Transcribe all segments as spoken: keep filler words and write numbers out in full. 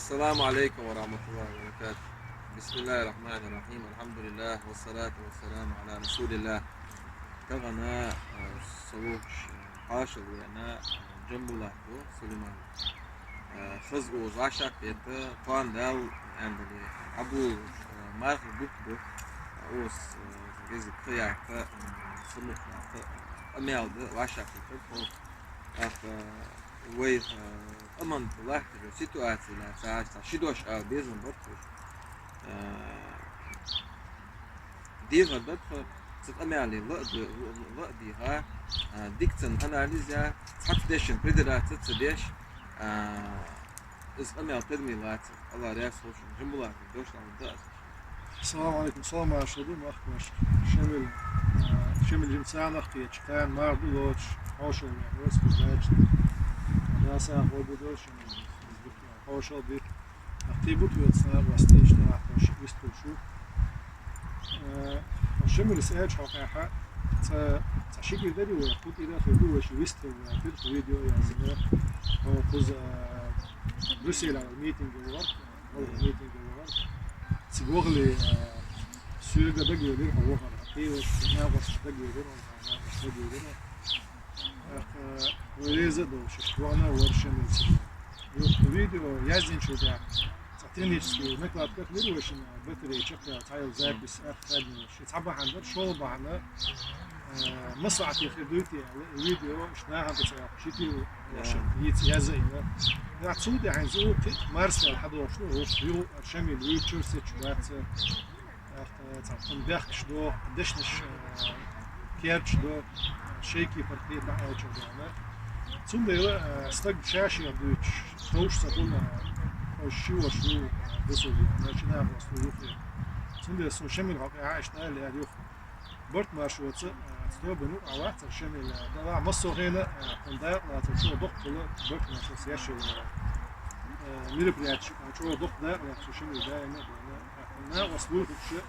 السلام عليكم ورحمة الله وبركاته. بسم الله الرحمن الرحيم. الحمد لله والصلاة والسلام على رسول الله. Тахана, а, со воккхача, а, хьоашалгӀа вена, а, Джамбулатов Сулейман. А, хаза укхаза вӀашагӀкхета, кхоана Дала аьнна дале, Ӏобоалаш, а, мархий бутт ба, а, укхаза, а, кӀезига ха яккха, а, са мух яккха, а, къамаьл да, вӀашагӀкхетар тхо. ТӀаккха вай, а, къаман тӀа латтача ситуаци лаьца цхьа ши дош ала безам бар тхо. А, дехар да тхо, цу къамаьле ла а д-, ла а дийгӀа, а, дика цун анализ яь, цхьацца дешан придираться ца деш, а, из къамаьл тадми лаца, Аллах раьза хилва шоана, Джамбулатов, дош дӀалургда аз. Салам алейкум, салам маршал ду, махкаш. Шамил, а, Шамил жимца нах кхеташ, кхаьн марха ду лоцуш, хьошал вен, вес кхузача. Даса хобу дол Шамил, хьошал бит. Ахти бут вет сна, вас тиш на, хьош вистул шу. А, Шамил сач хокаха, ца, ца шикли дари вай, хутира хобу вай, ши вистул вай, бит видео я зина. О, кхуза, Брюссель митинг вар. Вала митинге вахар. Цигахьа, а, соьга дагавелира хьо вахар. Хьо кхийла, нагӀаш дагавелира, нагӀаш дагавелира. ТӀаккха, а, вай реза а долуш, иштта вахана вара Шамил цига. Юха видео яздинчул тӀехьа, цхьа технический накладка хилира вай шина, батарея чекхъяла, цхьайолу запись, ах, хадна. Ши цхьа бахьана дара, шола бахьана, э, маслаӀате хир дуй те аьлла, и видео, аш нахана тӀе ца яхаш, ши тир ваша, йиц яза ина. Я цул тӀе хьайна зу, кхин марсел хьадохуш ду, хӀуш, ю, Шамил, вуьйчуьр сечу баца, э, цхьаькхун бехкаш до, дешнаш, э, керчаш до, шайки паркхета аьлча дона. Цундела, э, стаг шаьшех дуьйцуш, товш ца хуна, хӀуш ши ваша ву, э, дусур ю, э, ши нахос ву юхе. Цундела со Шамил хьокъехьа иштта аьлла яра юха. Барт маршоца, а, стобану а вацар Шамил, а, дала массо хена, а, тхан дакъа лацар, чо доккхула барт маршоца яшил, а, мероприятие, а, чо доккху дакъа лацар Шамил даима а дона. А, на вас луйхуча,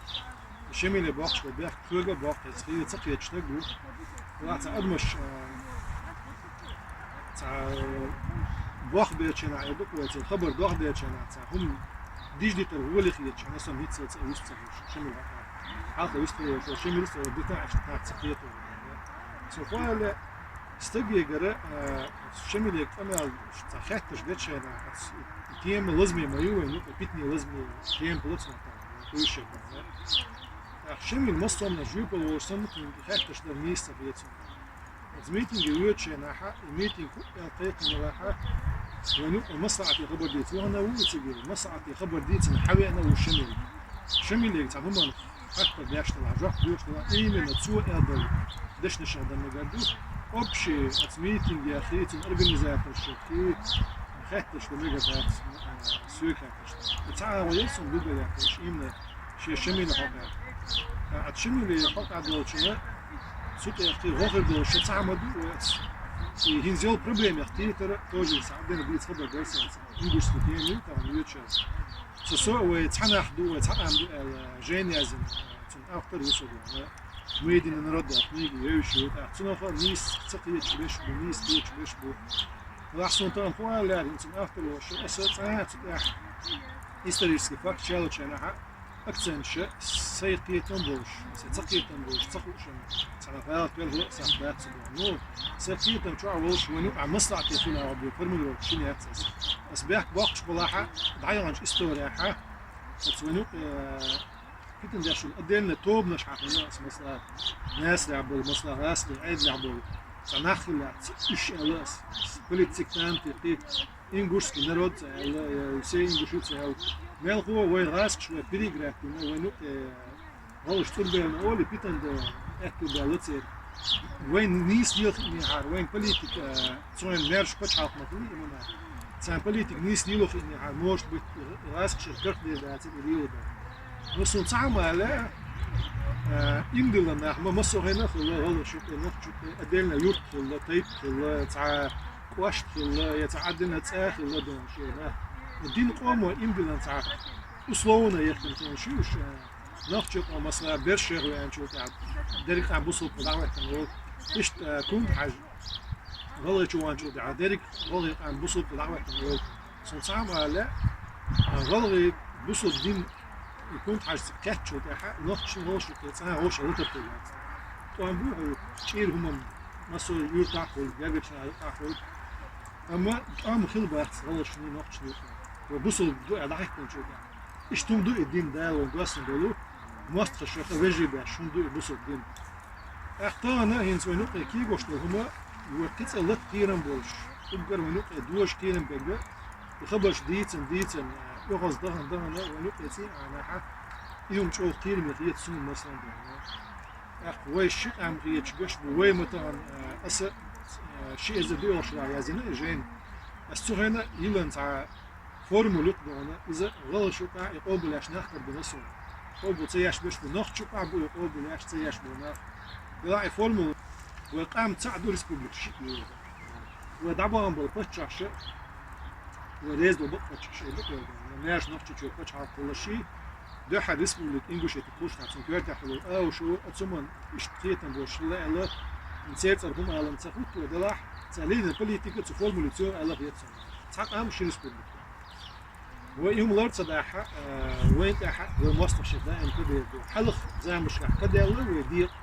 Шамиле бохча бех, кхоьга бохта, хила ца кхеташ даг бу. Лаца адамаш, а, ца бох бечена, а, дукъ вецел, хабар дох бечена, ца хӀум диждитар гӀоле хеташ, ана сам хӀинца ца вист ца хуш, Шамил хьакъа. Хьалха вистхуьлуш, Шамил ца бита аьшна тӀаккха ца кхетар. Цу хьоле стагегара, а, Шамиле къамел ца хетташ дечена, ац тема лазме ма ю вайн, ну, питне лазме, тема плацмата, хуйшек. Ах, Шамил массомна жуьпал волуш санна, хетташ дар нийса ца хеташ. Аз митинге воьдучу хенахьа, и митинг хӀуъа аьлла кхайкхина вахьа, вайн юкъа маслаӀате хабар дийца. Вахана ву и цига, маслаӀате хабар дийцина хьавеана ву Шамил. Шамилега цхьа хӀуманах хаттар деш дала, жоп доьхуш дала, именно цо аьлла дала, дешнашах дан мегар ду. Общий аца митинге хийцина организаторшахи, хатташ дан мегар дац, а, соьга хатташ. Цхьа агӀо яр сун дугал яхаш, именно шен Шамиле хьокъехь. А, а Шамиле хьокъехь долчуна, цу тӀехь кхин гӀо хир долуш, цхьа хӀама ду вай ас. И хӀинзел проблемех тетара, тоже схьадена дийца хабар дара сан. Ингушский тема ю, там, юча. Со, со вай цхьа нах ду, вай цхьа ам ду аьлла, Жен язина, цун автор ву со дуьхьа. Мы единый народ, да, книги, я ещё, да. Цунах нийса ца кхеташ беш бу, нийса кхеташ беш бу. Лахьсун тан хуан лаьрин цун автор ву, аса цӀа цу тӀехь исторический факт чалача нахьа. Акцент ша, сай кхетам болуш, сай ца кхетам болуш, ца хуушам, цхьа гӀалат вел хӀула сах бац бу. Ну, сай кхетам чохь волуш, вайн юкъа маслаӀате хуьлу агӀор бе формулировка шина яц аса. Ас бехк боккхуш балахьа, дӀайогӀанчу историяхьа, ас вайн юкъа, э, питан деш вула отдельно тобанаш хьахийна ас масала, Насрехь болу, масала, ГӀасли, Ӏедалехь болу, цхьа нах хилла, ц-, уьш аьлла ас, политсектанты, кхин, ингушский народ ца аьлла, я все ингуши ца аьлла. Мелхо вай гӀазкхаш вай переиграть дина, вай ну, э, гӀалаш цӀурбелна оли, питан да, аьтту баьлла церан. Вайн нийса лелхиънехьара, вайн политика, э, цойн мерш пачхьалкх ма хуьлу имана. Царна политика нийса лелхиънехьара, может быть, гӀазкхашара карх дер дацара и лела бара. Ну, сон цхьа а ма аьлла, э, имдилла нах, ма массо хӀайна а хилла, гӀалаш ю тӀе, нах чу тӀе, отдельно юрт хилла, тайп хилла, цхьа кӀошт хилла, я цхьа отдельно цӀа хилла дона шена. Дин къомо имдилан цхьа условно яхкина хӀума шу уьш, э, нах чу къо масала берш шех веанчул тӀехь, дерг къан бусулба дӀахӀоттина волу. Иштта, э, кунта хьажа, гӀалгӀай чу ванчул тӀехь, дерг гӀалгӀай къан бусулба дӀахӀоттина волу. Сон цхьа а ма аьлла, ГӀалгӀай бусалба дин и Кунта-Хьажас кхаьччул тӀехьагӀа нохчашта вовшашта цӀа вовшах латар хилла. ТӀом бу хьо чӀир хӀуман массо а юртахь хуьлу, гергачу наха юкъахь хуьлу. Амма тӀом хилла бац гӀалгӀашний нохчашний юкъахь. Вай бусалба ду аьлла дӀахӀиттинчул тӀехьагӀа. Иштта хӀума ду и дин, Дала вайна доссийна долу, мостагӀаша вежарий беш хӀума ду и бусалба дин. ТӀаккха тахана хӀинца вайна юкъе кегош долу хӀума, вай кхин цӀе лата кхерам болуш, уггар вайна юкъе дожа кхерам берг, и хабарш дийцан, дийцан, оьгӀаз дахана, дахана, вайна юкъе цӀий Ӏанахьа, и хӀума чӀогӀа кхераме хета суна, масала, боху. ТӀаккха вай ши къам хеташ гаш бу, вай ма тахана, аса, ши эзар диъ шарахь язйина и жайна. Ас цу хенахь йиллина цхьа формула ю-кх боху, иза гӀалгӀаша юкъахь и къобалъеш нах карадина суна. Къобал ца еш берш бу, нохчаша юкъахь бу и къобалъеш, ца еш бу нах. Делахь и формула: вай къам цхьаъ ду, республика шиъ ю. Вай дӀабахана болу паччахьаш, вай реза долу бакъ паччахьаш, и бакъ йолу, маьрша Нохчийчоь пачхьалкх хилла шиъ, дуьххьара республика Ингушетия кхуллушехь цунна коьртехь хилла. Аша ву, а цу хӀуманна иштта кхетам болуш хилла аьлла, церан цӀарах хӀума аларна ца хӀутту, делахь, цара лелийна политика цу формуле цо аьлла хета суна. Цхьа къам, ши республика. Вай и хӀума лар ца дахь, а, вайна тӀехь вай мостагӀаша даим кадер ду. Хьалха заманашкахь кадаьлла вай декъа.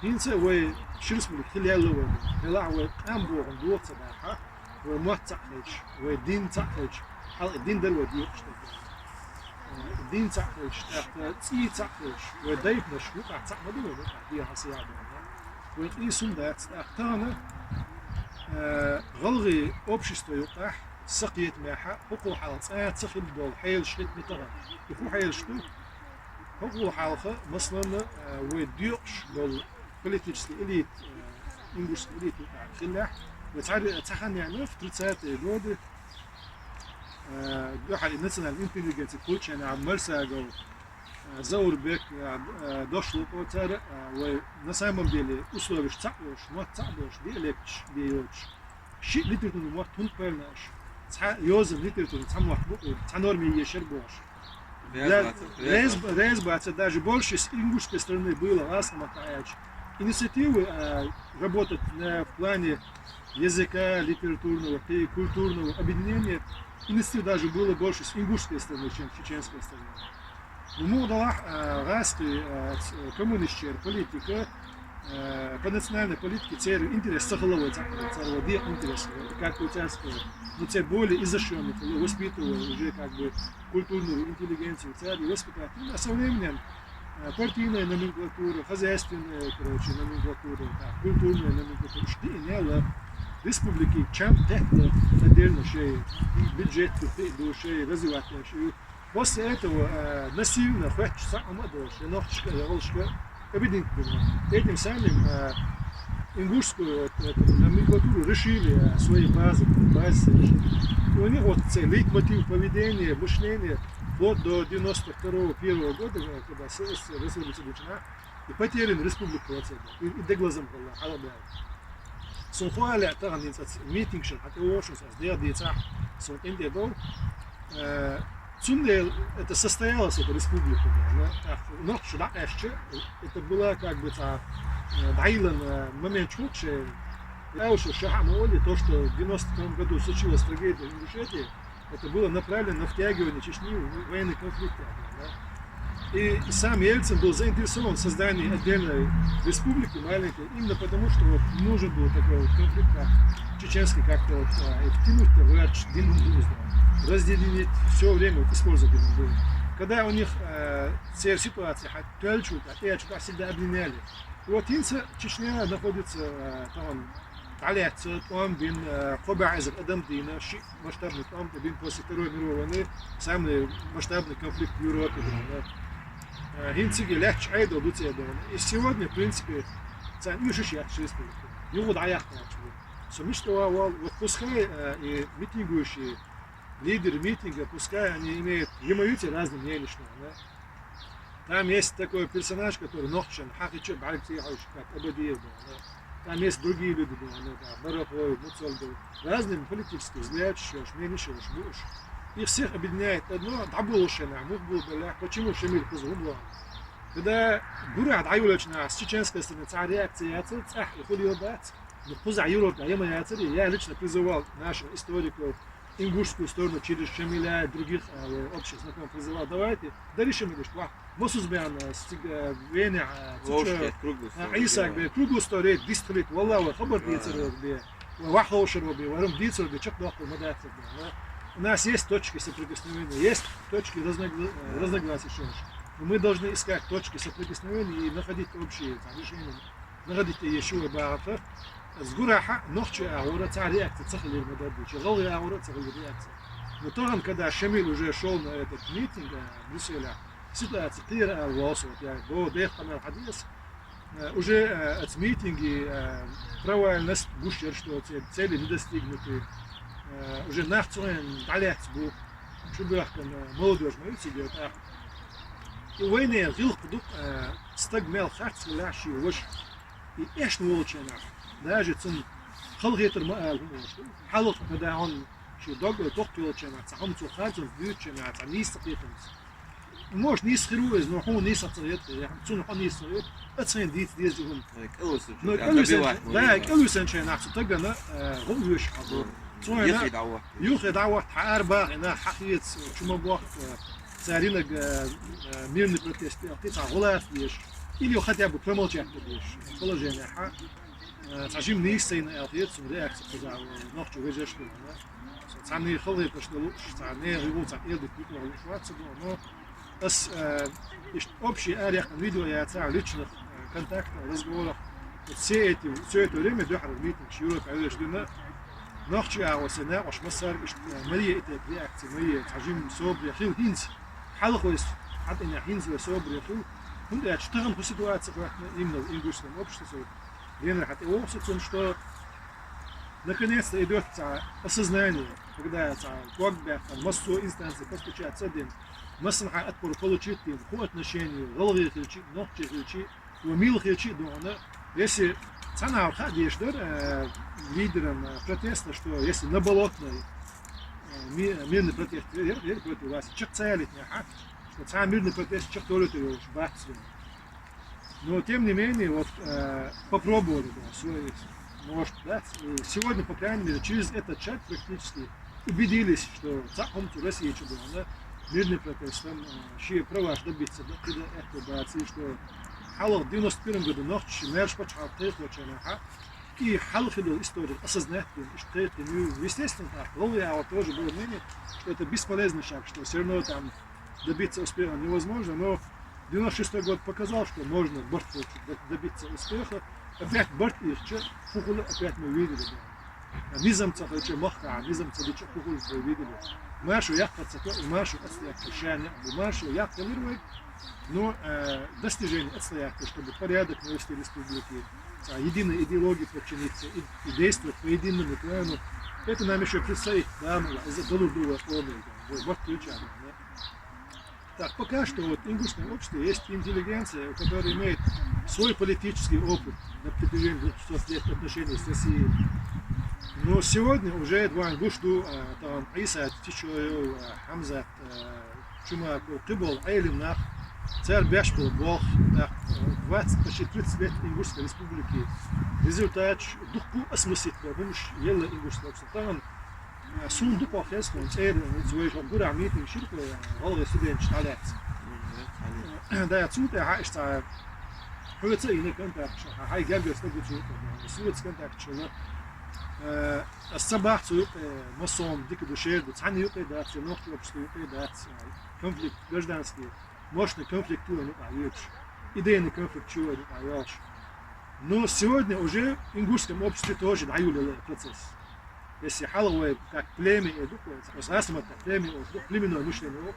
ХӀинца вай ши республика хила яьлла вай. Делахь вай къам бохург доха ца дахь, вай мотт цхьаъ хилча, вай дин цхьаъ хилча, хьалха и дин дара вай декъаш дерг. Дин цхьаъ хилча, тӀаккха цӀий цхьаъ хилча, вай дайпанаш юкъахь цхьаъ ма ду вай, юкъахь дехьа саяхь ду вай. Вай къийса хӀума дац, тӀаккха тахана, э, гӀалгӀай общество юкъахь са кхетамехь, хӀокхул хьалха цкъа а ца хилла долу хьелаш хӀиттина тахана. И хӀун хьелаш ду? ХӀокхул хьалха, масалан, э, вай доькъуш болу политический элита, э, ингушский элита юкъахь хиллехь, вай цхьа, цхьа хан яьлла в тридцатые годы, э, дуьххьара и национальная интеллигенция кхуллучу хенахь Марсагов, э, Заурбек, э, э, Дошлукъо цара, э, вай на самом деле условияш цхьаъ йолуш, мотт цхьаъ долуш, диалекташ бен йоцуш, шиъ литературный мотт хӀунда кхоьллина аша? Цхьа йозанан литературный цхьа мотт бу, цхьа норме ешар бохуш. Реза бац, реза бац. Даже больше с ингушской стороны было, гӀазкхийн маттахь аьлча, инициативы, а, работать на, в плане языка, литературного и культурного объединения, инициатив даже было больше с ингушской стороны, чем с чеченской стороны. Ну, муха делахь, а, гӀазкхийн, а, ц-, коммунистчеран политика, а, по национальной политике церан интерес ца хилла вай цхьаъ, цара вай декъа интерес хилла, как у царского. Ну, церан более изощрённый хилла, воспитывая уже как бы культурную интеллигенцию, церан воспитать. Ну, а со временем, а, партийная номенклатура, хозяйственная, короче, номенклатура, так, культурная номенклатура, уьш диъна яьлла, республикин чам тетта отдельно шайн бюджет, шайн развивать, шайн После этого, э, насильно, хоьттуш цхьа а хӀума а долуш, я нохчашка, я гӀалгӀашка объединить бина. Этим самым, э, ингушскую вот эту номенклатуру решили, э, своей базы, базы решили. И у них вот целый лейтмотив поведения, мышления вплоть до девяносто второго, первого года, э, когда СССР развалился, и потеряна республика процент. И, и деглазам хилла, хьалха баьлла. Сон хӀоалле тахана хӀинца аца митингашна хьан тӀе вошуш, ас деха дийцахь, сон къинтӀе дов. Э, цундела это состоялась, эта республика, да, нохчаша дӀакъаьстча, это была как бы цхьа, э, дӀайиллина момент чухуче. Аьлла шу ша хьа ма олли, то, что в девяносто втором году случилась трагедия в Ингушетии, это было направлено на втягивание Чечни в военный конфликт, да. И сам Ельцин был заинтересован в создании отдельной республики маленькой, именно потому, что вот нужен был такой вот конфликт, а, чеченский, как-то вот, а, и втянуть-то в этот дин, да, разъединить, все время вот использовать его было. Когда у них, э, все ситуации, ха-, тёльчу, а, тёльчу, а, всегда объединяли. И вот хӀинца Чечня находится, э, там, дӀалаьцна, тӀом бина, э, кхо бӀе эзар адам дийна, шиъ масштабный тӀом тӀе бина после Второй мировой войны, самый масштабный конфликт в Европе, да. Э, хӀинцига лаьтташ Ӏедал ду цӀе, да. И сегодня, в принципе, царна уьш яц республика. Юха дӀаяхна яц ву. Со мишта ван вал, вот пускай, э, и митингующие, лидеры митинга, пускай они имеют, имеют разные мнения, что, да. Там есть такой персонаж, который нохчан, хьахича бӀарг цӀе хьоьжуш, как Абадиев, да, да. Там есть другие люди, да, да, да, Барахой, Муцольгов. Разные политические взгляды, что ж, мнения, что ж, будешь. Их всех объединяет одно, дӀаболуш шена, мух бул беллехь, почему Шамил кхуза хӀун боху? Когда гурахь дӀайолчу нахьа с чеченской стороны цхьа реакция яцара, цӀахь и хуьлийла дац, ну, кхузахь Европа яма яцара, я лично призывал наших историков, ингушскую сторону через Шамиля и других э, общих знакомых призывал: «Давайте, дари Шамиль, что мосус бян, э, стиг, э, вене, э, Ловушки цуча, от круглых а, сторон, Исаак да. бе, круглую сторону, дистрикт, валла, ва, хабар Да. дицер бе, ва, вахлошер бе, варум дицер бе, чек дохту мадацер бе, да. У нас есть точки соприкосновения, есть точки разногла- э, Да. разногласий, что ж. Но мы должны искать точки соприкосновения и находить общие там, решения, находить еще и багата. С гураха нохчи агура ца реакция цахалир мададичи, галги агура цахалир реакция. Но тогда, когда Шамиль уже шел на этот митинг э, в Брюсселе, ситуация клира валсу, вот я до дэх канал хадис, э, уже э, от митинги э, провальность, бушер, что те- цели не достигнуты, э, уже нахцуен далец был, чубрахкан молодежь мою сидит, а и войне гилх дук э, стаг мел харц ляши ваш и эш волчена, даже цун халгетер ма алгу, халгу когда он ши дог тох волчена, цахам цу харцун бючена, ца нис сахетен. Может, нис хируез, но ху нис сахет, цун ху нис сахет, а цен дит дезигун. Э, кылысы Но чё, прям калусэн, добивать да, можно. Калусэн чена, цу тагана, гум веш хабу. Цуэна, Если дава. юхе дават харба, на хахиец, чума бохт, царинаг мирный протест, ты ца гулас деш, или хотя бы промолчать деш, положение, ха. Сажим нис сейна, реакция, куда нохчу вежеш, цани халы, то, что лучше, цани реву, цани элды, куда лучше, но Ас э, ишт общий арех видео я цар личных э, контактах, разговорах. Вот все эти, все это время дохар митинг Европа Алешдина. Нохчи а вот сена ош масар ишт э, Мария это реакция Мария цажим собри хил хинс. Халхойс хат ина хинс собри хил. Хунда я чтаган по ситуации именно в ингушском обществе. Венер хат и что наконец-то идет осознание, когда ца гогбя массу инстанции постучаться дин, массанха отпор получить дин, по отношению головы хилчи, ногти хилчи, умил хилчи дона. Если цана хадеш дар э, лидерам э, протеста, что если на болотной э, ми- мирный протест, я я против вас, чек целить не ха, что ца мирный протест чек только ты уж бац. Но тем не менее, вот э, попробовали, да, свой, может, да, и сегодня, по крайней мере, через этот чат практически убедились, что цахом России чего да, мирный протест, там, э, чьи права ж добиться, да, когда это бац, и что Халал в девяносто первом году ногти, мерш почхал, ты хочешь, ха, и халхидул историю осознать, и что это, ну, естественно, так, Лолы, а вот тоже было мнение, что это бесполезный шаг, что все равно там добиться успеха невозможно, но девяносто шестой год показал, что можно борт добиться успеха. Опять борт и чё, фухула опять мы видели. Да. А низом цахача махка, а низом цахача фухула мы видели. Маршу яхка цака, и маршу отстоять прощание, и маршу яхка вырвать. Но э, достижение отстоять, чтобы порядок навести республики, а, единой идеологии подчиниться и, и действовать по единому плану, это нам еще предстоит, да, мы из-за долу было полный, да, вот ключа, да. Так, пока что вот в ингушском обществе есть интеллигенция, которая имеет свой политический опыт на протяжении двухсот лет отношений с Россией. Но сегодня уже два Ингушду, а, там Иса Тичоев, а, Хамзат, а, Чума Кибол, Айлимнах, царь Бяшбол Бох, так, э, двадцать, почти тридцать лет Ингушской республики. Результат духу осмыслить, потому что елла Ингушская общество. Там Сун дукъа хес хун цӀер, зуйш гура митинг ширку, гъалгъи студент шкалец. Да, цу тӀа хьа ишта. Хуьца ина контакт, хьай гергер стагу цу. Суц контакт шуна. Э, сабах цу, э, масом дика душер, цхьана юкъе дац, нохчи общество юкъе дац, конфликт гражданский, мощный конфликт чула юкъа юкъ. Идейный конфликт чула юкъа юкъ. Но сегодня уже в ингушском обществе тоже даюлили процесс. Если халгвай как племя идут, государство как племя идут, племенное мышление идут,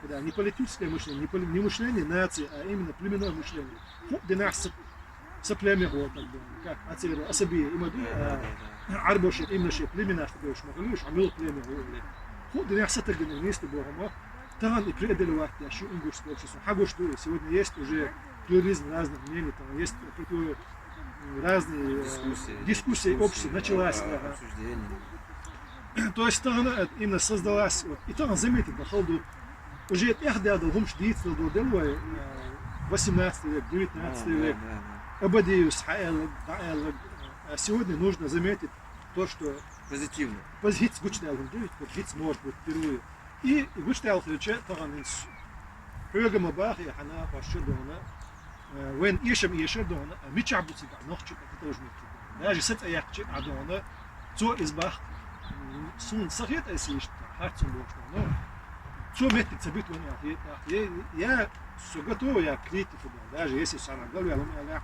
когда не политическое мышление, не, поли- не мышление нации, а именно племенное мышление. Ху динах с- соплемя вот так бы, как ацеру асаби имаду, арбоши именно ши племена что беш махалюш, амил племя вот. Ху динах сатагин вместе богома, там и преодолевать я шу ингушское общество. Хагуш сегодня есть уже плюрализм разных мнений, там есть против- разные э, Дискуссии. дискуссии общества началась. э, Ага. Обсуждение. То есть там она именно создалась, вот, и там заметит, да, халду. Уже это я да, да, гумш дит, да, да, да, э, восемнадцатый век, девятнадцатый Да, век, да, да. Абадиус, Хаэлаг, Даэлаг. А сегодня нужно заметить то, что Позитивно. Пози-, хӀинца гучадаьлла хӀума ду, хӀинца может быть впервые. И, и гучадаьлла хилча, тахана хӀинца хьоьга ма бахе, хьанна къош чу дона, э, вайн эшам эшар дона, а мичахь бу цигахь нохчи а тоже меттиг. Даже са цӀа яьккхача а дона, цо из бах, м, суна са хета аса иштта, харцун бохуш дона. Цо меттиг ца бит вайн аьлла хета, я, я со готова я критику дона, даже если сана галвел ум аьлла,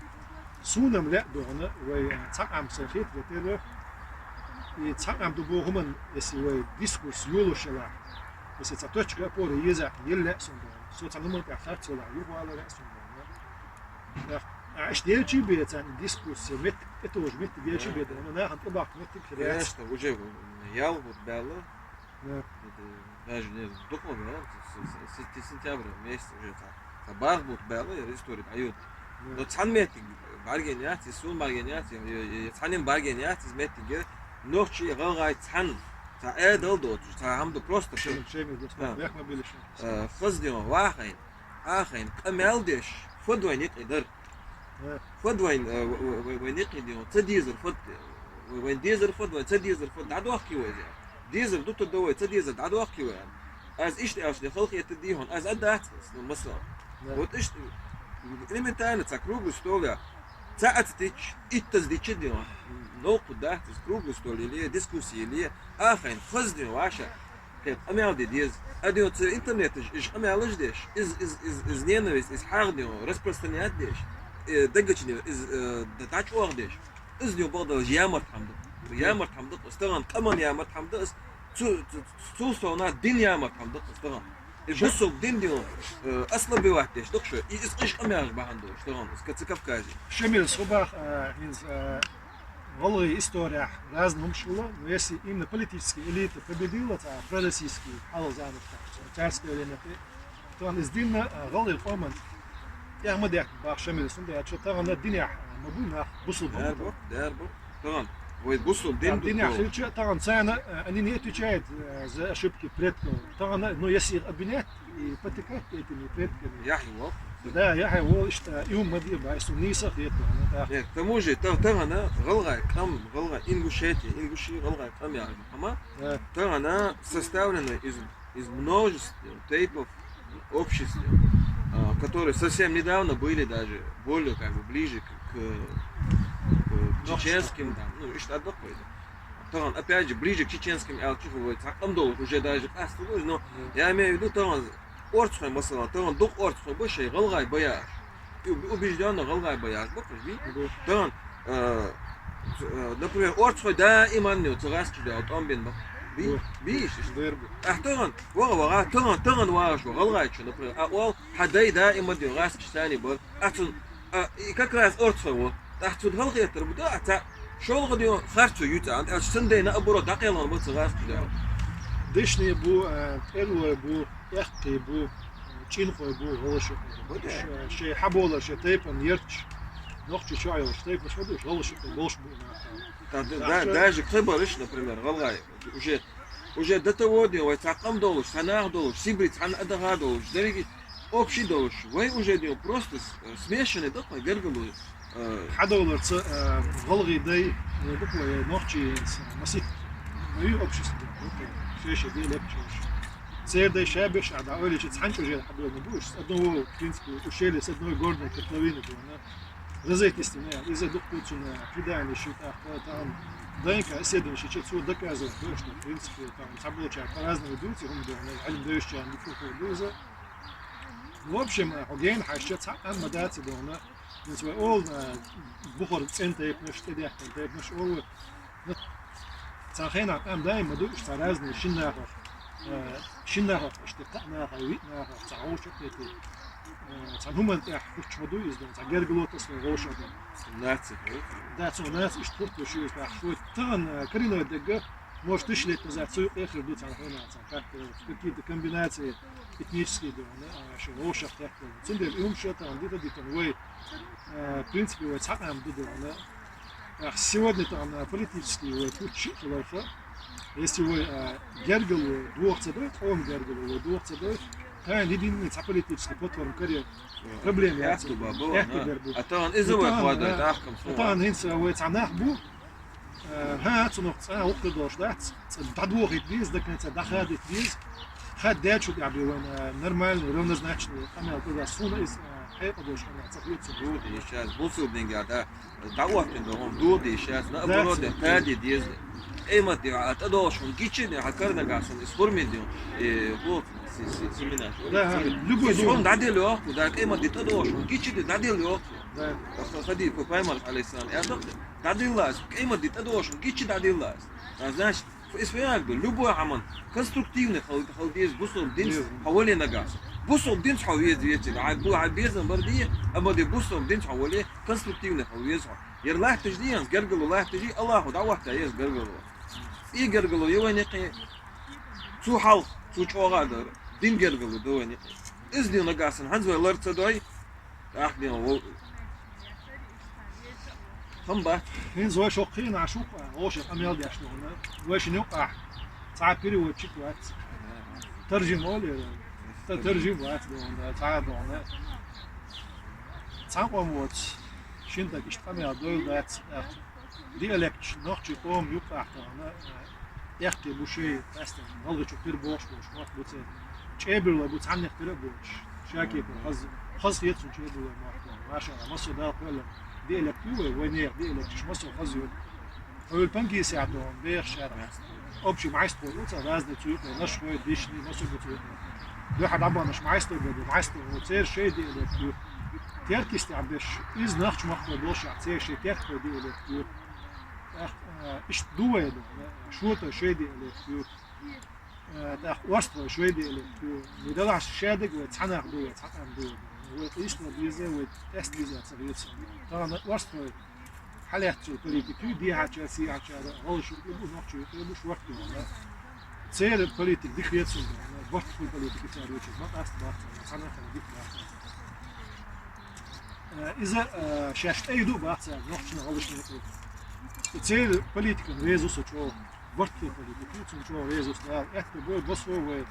суна-м лаьа дона, вай, э, цхьа къам сан хета ветера, и цхьа къам ду боху хӀуман, если вай дискурс йолуш елахь, если цхьа точка опоры еза, елла лаьа суна дона. Со цхьа нуман тӀехь харц велахь, юхавала лаьа суна дона. А, иштта елчий бе царна дискуссия, меттиг, это уже меттиг елчий бе дона, нахана тӀебахка меттиг хир яц. Конечно, уже, м, ял вот баьлла. Да. Это даже не духовно, да? С, с, с, с сентября месяца уже цхьа, цхьа бах бут баьлла, я история дӀаюд. Да. Но цхьана меттиг бӀаргаяц, и суна бӀаргаяц, я, я, я цхьанна бӀаргаяц, из меттиг я, нохчий, гӀалгӀай цхьана, цхьа Ӏедал доцуш, цхьа хӀама ду просто. Шемил, шемил, да, да. Бехк ма билла шун. Э, хаза дин вахайн, ахайн, къамел деш, фу ду вайн юкъе дар? Э. Фу ду вайн, э, в-, в-, в-, вайн юкъе дин, ца дезар фу ду, в-, вайн дезар фу ду, вайн ца дезар фу ду, дӀадохкий вай иза? Дезар ду ту ду вай, ца дезар дӀадохкий вай? Аз иштта аьлча, халкъ хетаргдий хьуна, аз а дац, ну, масала. Да. Вот иштта, элементарно, цхьа круглый стол я. Цхьаъ ца дича, иттаза дича дин, новкъа дац, из круглый стол или дискуссия или, ахайн, хаза дин ваша. Кхин къамел де деза. Адин ца интернеташ, иш къамелаш деш, из, из, из, из ненависть, из хьагӀ дин распространять деш, э, дагача дин, из, э, д-, дӀачӀоагӀдеш. Из дин бакъдалаш ямарт хӀама да. Ямарт хӀама да, из тахана къаман ямарт хӀама да, из цу, цу, цу совна дин ямарт хӀама да, из тахана. И бусулба дин дин, э, ослабевать деш, дукха шо, и из къиш къамелаш бахьан долаш, тахана, из ка-, ца Кавказе. Шемил, схьабах, э, хӀинца, э, гӀалгӀай историяхь разный хӀумаш хилла, но если именно политическая элита победила, цхьа пророссийский хьалха заманаш тӀехь, царское время тӀе, тахана из дин, а, гӀалгӀай къоман тӀехь ма даьхкина бах Шемил, цундела аьлча тахана динехь, а, ма буй нах бусулба. Дер бу, дер бу. Тахана вай бусулба дин ду. Динехь хилча, тахана царна, а, они не отвечают, а, за ошибки предков. Тахана, ну, если их обвинять, и потакать этими предками. Яхь вол. Да, яхь вол, иштта, и хӀума ма де бай, со нийса хетар, ну, да. Нет, к тому же, та-, тахана гӀалгӀай къам, гӀалгӀай, Ингушетия, Ингуши, гӀалгӀай къам яхар хӀама. Да. Тахана составлена из, из множества тейпов, обществ, а, которые совсем недавно были даже более, как бы, ближе к, к, к чеченским, да, ну, иштта а дакъа вайда. Тахана, опять же, ближе к чеченским аьлча, вай цхьа къам долуш уже даже къасталуш, но я имею в виду, тахана орцахой, масала, тахана дукха орцахой ба шай гӀалгӀай ба яхаш. И уб-, убеждённо гӀалгӀай ба яхаш, бакъ уж бий? Тахана, э, э, например, орцахой даиман ню ца гӀаскаш да, тӀом бен бакъ. Бий? Бий иш? Ахь тахана, ваха, ваха, тахана, тахана вагӀаш ва гӀалгӀайчу, например, а ол хьа дай даиман ню гӀаскаш цани бар. Ахь цун А, и как раз орцахой ву. ТӀаккха цунна хала хетар бу, да, а цхьа шолгӀа ден харцо ю цӀа, аьлча, цундела наоборот дӀакхелхина бу ца гӀаскаш дер. Дешне бу, а, тӀелой бу, эккхий бу, чӀинхой бу, гӀалгӀашхой бу. Ш-, шай хьаболар, шай тайпан ярташ, нохчий чохь йолуш тайпанаш ма ду, гӀалгӀашхой болуш бу нах. Да, да, да, даже кхебараш, например, гӀалгӀай, уже, уже до того ден вай цхьа къам долуш, цхьа нах долуш, Сибри цхьана а даха долуш, дерриге общий долуш, вай уже ден просто с-, смешанный да, кхой гергало, э, хьадоларца, э, гӀалгӀай дай, э, буквально нохчий, э, масит, вай общество, шеша де лекчаш. Церан дай шабеш а да, ойла чу цхьанча уже хьадолар бу, с одного, в принципе, ущелья, с одной горной котловины было, да. Разойтись, иза дуккхуцун предание ши тӀаккха, там, ДНК исследование ши чу цо доказывать до, что, в принципе, там, цхьаболчара по-разному дуьйцу, хӀума дуьйна, Ӏилма девзачара микрофон ду иза. Ну, в общем, хьо гена хьаьжча, цхьа къам ма дац и дуьйна, ну, свой ол, а, бухара цӀен тайпанаш, тӀедехкан тайпанаш, ол, ну, цхьа хенахь къам даим ма ду, уьш цхьа разные шиннахах, э, шиннахах, иштта таъ нахах, виъ нахах, цхьа гӀовшах тетий. Э, цхьа хӀуманна тӀехь хӀуттуш ма ду иза, цхьа гергало тасо гӀовшах ду. Наци хӀу? Да, цо наци иштта хӀуттуш ю иза, тӀаккха шо тахана, э, коренной дегга, может, тысяча лет назад цу юкъе хир ду цхьана хенахь, цхьа как, э, какие-то комбинации этнические ду, э, шо гӀовшах тетта. Цундела и хӀума шо тахана дита-дитана вай, э, в принципе, вай цхьа къам ду ду, э, Ах, сегодня там, а, политический вай путь шиъ хиларха, если вай, а, гергало доха ца дой, къоман гергало вай доха ца дой, тайна единый цхьа политический платформа каре проблема яц. Яц ду ба, бу, аьтту ага. Дер бу. А тахана иза вай тахана, хӀода, а, тахкам а, су тахана хӀинца вай цхьа нах бу, Э, ХӀа, цунах цӀа воккха долуш дац, цӀа дӀадохийта деза, до конца дӀахадийта деза. Хаддачу тӀехь бен вайн, э, нормальный, равнозначный къамел кхуза суна иза, э, хьекъа долуш къамел ца хеташ. Дохийта деза, бусурдинга, да, дӀаоттина ду хьуна, дохийта деза, наоборот, таде деза. Къемат де, а тӀадогӀуш хьуна гича де, хьан карнагахь санна иза хурмин де, э, вот, си-, си-, семена. Да, любой хьуна дӀаделла йохку, да, къемат де тӀадогӀуш хьуна гича де дӀаделла йохку. Да. Хадийс пайхамарас, алейхиссалам, аьлла, дӀаделла иза, къемат де тӀадогӀуш хьуна гича дӀаделла иза. А, значит, иза фу яхар ду, любой хӀаман конструктивный хила, хила деза, бусурба динца хьо вале нагахь. Бусурба динца хьо веза веций, хьан бу-, хьан безам бар де, амма де бусурба динца хьо вале, конструктивный хила веза хьо. Яр латташ де, гергало латташ де, Аллахо дӀахӀотта еза гергало. И гергало я вайна юкъе, цу хьалха, цу чӀогӀа а дар, дин гергало да вайна юкъе. Иза де нагахь санна хӀанз вай лар ца дой, тӀаккха де вол. Хам бац. ХӀинца вай шо кхийна Ӏаш ву-кх, вовшийн къамел деш ду хьуна. Вай шина юкъахь цхьа переводчик вац. Таржим олу, та-, таржим вац ду хьуна, цхьа а ду хьуна. Цхьа къам воцу, шина тӀаккха иштта къамел дойла дац, тӀаккха. Диалекташ нохчийн къоман юкъахь тахана, э, эккхий бу шайн, къаьстина, гӀалгӀачу кхин бохуш болуш мотт бу церан. Чеберлой бу цхьаннех кхин а боцуш. Шакепа хаза, хаза хета цунна чеберлой мотт бу. Машалла, массо Дала кхоьллина диалект ю вай, вайнехан диалекташ массо хаза ю. Хьуьлла пангийсехь доху, бехаш шарахь. Общий майстхой ду ца, разный цу юкъе, нашхой, дишний, массо бу цу юкъе. Дуьхьа дӀабаханаш майстхой бу, майстхой, церан шайн диалект ю. Теркийстехь беш, иза нохчийн махкахой болушехь, церан шайн теркхойн диалект ю. ТӀаккха, э, иштта ду вай ду, э, шотай шайн диалект ю. Э, тӀаккха орстхой шайн диалект ю. Вай далахь шадерг вай цхьа нах ду, вай цхьа къам ду вай. Вай къийсало деза, вай тӀаьсса деза ца хета. Тахана орстхой хьалаьцначу политика ю, дехьачара, сехьачара, гӀалгӀашна юкъе бу, нохчийн юкъе бу, шортта вала. Церан политика дика хета суна, бартахула политика цара йоцуш, ма къаста бац, цхьа нах а дика бац. Э, иза, э, шаьш тӀе ду бац, нохчийн, гӀалгӀашна юкъе. Церан политикана реза ву со чӀогӀа. Бартахула политика ю, цунна чӀогӀа реза ву со. Дала аьтто бойла, басо вай,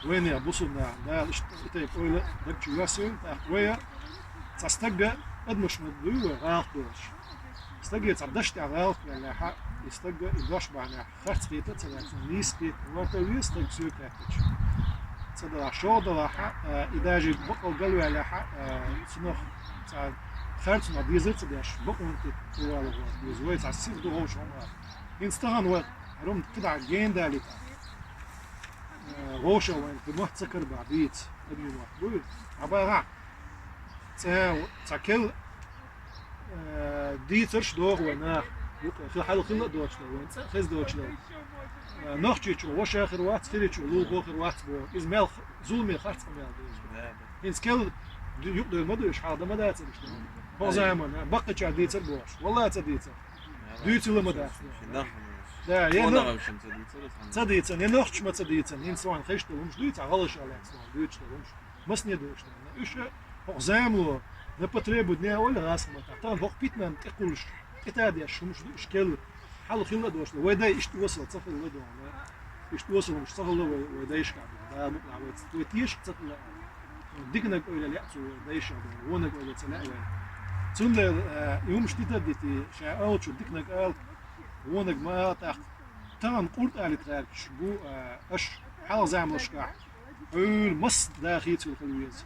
вайнех бусулба нахана. Дала иштта и тайпа ойла даг чу йоссийла, тӀаккха вай цхьа стаг, адамаш ма дуй вай гӀалат долуш. Стаге цхьа дашна тӀехь гӀалат ваьллехь, и стаг и дош бахьанехь харц хета а ца лаьцна, нийса хета, варта веза стаг соьга хаьттича. Ца далахь, шо далахь, э, и даже бакъал галваьллехь, э, цунах цхьа харцонах дезар ца деш, бакъонан тӀе тӀе вала гӀорта деза. Вай цхьа сиха ду вовшахь хӀума. ХӀинца тахана вай хӀара хӀума кхидӀа гена далийта. Э, вовшах вайна кхин мотт ца карабахь дийца, адамийн мотт буй. ДӀабахахь, цӀа, цхьа керла, э, дийцарш доху вай наха. Юкъе хи-, хьал хилла а доцуш дар вайна, цӀа а хеза доцуш дар. Э, нохчийчух ваша хир вац, хирийчух лулахо хир вац боху. Иза мел х-, зуламе харц къамел ду иза. ХӀинца керла ду-, юкъадевлла ма ду уьш, хьалха дан ма дацара уьш. ХӀокху заманахь баккхийчара дийцар бохуш. Валлахь, ца дийцар. Дуьйцийла ма дац. Да, я но-, ца дийцина, я нохчаша ма ца дийцина, хӀинца вайн хезаш долу хӀумаш дуьйцу, гӀалгӀаша лаьцна дуьйцуш долу хӀумаш. Масане долуш ду. Уьш хӀокху замало на потребу дня олу гӀазкхийн маттахь. Тахана хӀокху питанан тӀекхуллуш, тӀетадеш хӀумаш ду уьш керла. Хьал хилла а доцуш, вай дай иштта осал ца хилла дохуна. Иштта осал хӀумаш ца хилла вай, вай дайшкахь. Да, мукъа вай, вай тешаш ца хилла. Диканиг ойла лаьа цо вай дайшкахь, вониг ойла ца лаьа вай. Цундела, э, и хӀумаш дита а дитий, ша олучу диканиг ала, вониг ма ала тӀаккха. Тахана къуртӀалит гӀерташ бу, э, аша хьалха заманашкахь. Хьуьлла масса дахийцалла хила веза.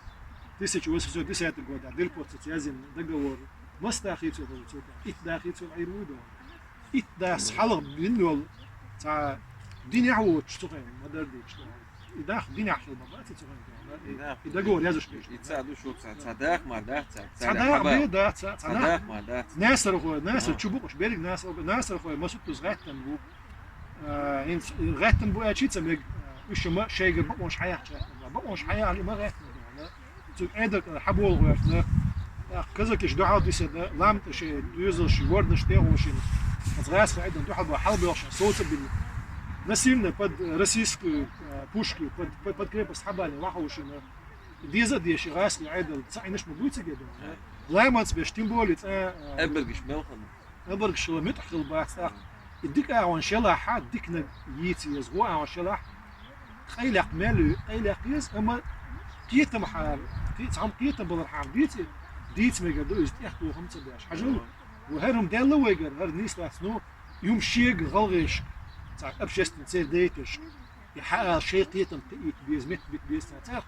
Тысяча восемьсот десятый года, Дельпоцаца язйина договор. Масса дахийцалла хила веза. Итт дахийцалла Ӏийр вуй доху. Итт дас хьалха бина йолу цхьа динехь воцуш цу хенахь ма-дарра дийцича доху. И дах динехь хила ма бац цу хенахь доху. И, и договор язуш деш. И ца ду шу ца, ца дах мара дац, ца, ца дах бе дац, ца, ца дах мара дац. Насархой, Насар чу бу уьш, берриг Насар, Насархой масуьттаза гӀаьттина бу. А, хӀинца гӀаьттина бу аьлча, ца мега, уьш ма шайгара бакъонаш хьаяьхча, бакъонаш хьаяьхьа ма гӀаьттина. Цуьнан Ӏедал кӀара хьаболу гӀоьртина, тӀаккха казакаш дуьхьал дисина, лам тӀе шайн доьзалш, ворданаш тӀе а гӀуьйшина, оцу гӀазкхийн Ӏедална дуьхьал бан хьалабоьлхуш, совца а бина. Насильно под российскую, а, пушки, под, под, под крепость хьабалийна, вахьуьйшина. Деза а дезаш, гӀазкхийн Ӏедал ца Ӏинаш ма буй цига дохуна. Ламанца беш, тем более цӀа, а, Эбаргаш мел хана. Эбаргаш хила, муьтӀахь хила бац тӀаккха. И дика агӀонаш елахь, диканиг йийца еза, гӀо агӀонаш елахь, къайлекх мел ю, къайлекх еза, амма кхетам хьара, кхе-, цхьамма кхетам балар хьара дийца, дийца мегар ду иза тӀехтохам ца беш. Хьажал, вай хӀара хӀума даьлла вайгара, хӀара нийса дац, ну, Юм шега гӀалгӀайшка, цхьа общественный цердайташка, и хьаала шай кхетам кхиийта беза, метта бита беза царна.